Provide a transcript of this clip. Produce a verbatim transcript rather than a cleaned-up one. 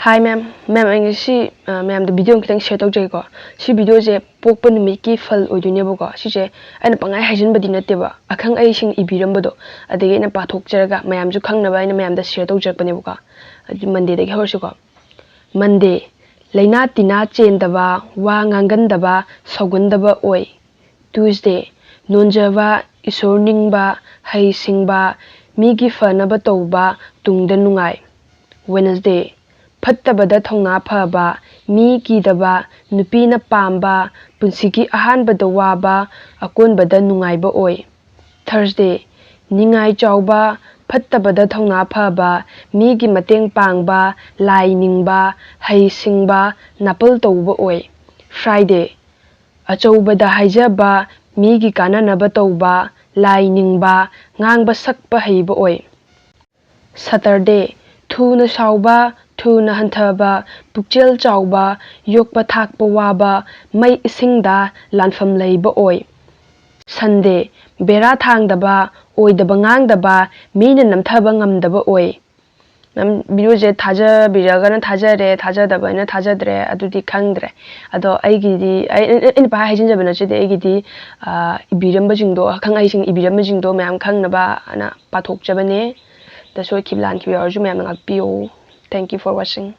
Hi ma'am, ma'am, ꯑꯩ ꯉꯁꯤ ꯑ, ꯃꯌꯥꯝꯗ video ꯑꯃ ꯈꯤꯇꯪ share ꯇꯧꯖꯒꯦꯀꯣ꯫ ꯁꯤ video ꯁꯦ ꯄꯣꯛꯄ ꯅꯨꯃꯤꯠꯀꯤ ꯐꯜ ꯑꯣꯏꯗꯣꯏꯅꯦꯕꯀꯣ꯫ ꯁꯤꯁꯦ ꯑꯩꯅ ꯄꯪꯍꯥꯏ ꯍꯥꯏꯖꯤꯟꯕꯗꯤ ꯅꯠꯇꯦꯕ, ꯑꯈꯪ ꯑꯍꯩꯁꯤꯡ ꯏꯕꯤꯔꯝꯕꯗꯣ, ꯑꯗꯒꯤ ꯑꯩꯅ ꯄꯥꯊꯣꯛꯆꯔꯒ ꯃꯌꯥꯝꯁꯨ ꯈꯪꯅꯕ ꯑꯩꯅ ꯃꯌꯥꯝꯗ share ꯇꯧꯖꯔꯛꯄꯅꯦꯕꯀꯣ꯫ ꯑꯗꯨꯗꯤ Monday ꯗꯒꯤ ꯍꯧꯔꯁꯤꯀꯣ꯫ Monday, ꯂꯩꯅꯥ ꯇꯤꯟꯅꯥ ꯆꯦꯟꯗꯕ, ꯋꯥ ꯉꯥꯡꯒꯟꯗꯕ, ꯁꯥꯎꯒꯟꯗꯕ ꯑꯣꯏ꯫ Tuesday, ꯅꯣꯟꯖꯕ, ꯏꯁꯣꯔ ꯅꯤꯡꯕ, ꯍꯩ ꯁꯤꯡꯕ, ꯃꯤꯒꯤ ꯐꯅꯕ ꯇꯧꯕ, ꯇꯨꯡꯗ ꯅꯨꯡꯉꯥꯏ꯫ Wednesday, ꯐꯠꯇꯕꯗ ꯊꯧꯅꯥ ꯐꯕ, ꯃꯤ ꯀꯤꯗꯕ, ꯅꯨꯄꯤꯅ ꯄꯥꯝꯕ, ꯄꯨꯟꯁꯤꯒꯤ ꯑꯍꯥꯟꯕꯗ ꯋꯥꯕ, ꯑꯀꯣꯟꯕꯗ ꯅꯨꯡꯉꯥꯏꯕ ꯑꯣꯏ꯫ Thursday, ꯅꯤꯡꯉꯥꯏ ꯆꯥꯎꯕ, ꯐꯠꯇꯕꯗ ꯊꯧꯅꯥ ꯐꯕ, ꯃꯤꯒꯤ ꯃꯇꯦꯡ ꯄꯥꯡꯕ, ꯂꯥꯏ ꯅꯤꯡꯕ, ꯍꯩ ꯁꯤꯡꯕ, ꯅꯥꯄꯜ ꯇꯧꯕ ꯑꯣꯏ꯫ Friday, ꯑꯆꯧꯕꯗ ꯍꯥꯏꯖꯕ, ꯃꯤꯒꯤ ꯀꯥꯟꯅꯅꯕ ꯇꯧꯕ, ꯂꯥꯏ ꯅꯤꯡꯕ, ꯉꯥꯡꯕ ꯁꯛꯄ ꯍꯩꯕ ꯑꯣꯏ꯫ Saturday, ꯊꯨꯅ ꯁꯥꯎꯕ, ꯊꯨꯅ ꯍꯟꯊꯕ, ꯄꯨꯛꯆꯦꯜ ꯆꯥꯎꯕ, ꯌꯣꯛꯄ ꯊꯥꯛꯄ ꯋꯥꯕ, ꯃꯩ ꯏꯁꯤꯡꯗ ꯂꯥꯟꯐꯝ ꯂꯩꯕ ꯑꯣꯏ꯫ Sunday, ꯕꯦꯔꯥ ꯊꯥꯡꯗꯕ, ꯑꯣꯏꯗꯕ ꯉꯥꯡꯗꯕ, ꯃꯤꯅ ꯅꯝꯊꯕ ꯉꯝꯗꯕ ꯑꯣꯏ꯫ ꯅꯝ-, video ꯁꯦ ꯊꯥꯖꯕꯤꯔꯒꯅ ꯊꯥꯖꯔꯦ, ꯊꯥꯖꯗꯕꯅ ꯊꯥꯖꯗ꯭ꯔꯦ, ꯑꯗꯨꯗꯤ ꯈꯪꯗ꯭ꯔꯦ꯫ ꯑꯗꯣ ꯑꯩꯒꯤꯗꯤ, ꯑꯩ, ꯑꯩ, ꯑꯩꯅ ꯄꯪꯍꯥꯏ ꯍꯥꯏꯖꯤꯟꯖꯕ ꯅꯠꯆꯗꯦ, ꯑꯩꯒꯤꯗꯤ, ꯑ, ꯏꯕꯤꯔꯝꯕꯁꯤꯡꯗꯣ, ꯑꯈꯪ ꯑꯍꯩꯁꯤꯡ ꯏꯕꯤꯔꯝꯕꯁꯤꯡꯗꯣ ꯃꯌꯥꯝ ꯈꯪꯅꯕ ꯑꯅ ꯄꯥꯊꯣꯛꯆꯕꯅꯦ꯫ ꯑꯗ ꯁꯣꯏꯈꯤꯕ ꯂꯥꯟꯈꯤꯕ ꯌꯥꯎꯔꯁꯨ ꯃꯌꯥꯝꯅ ꯉꯥꯛꯄꯤꯌꯣ꯫ Thank you for watching.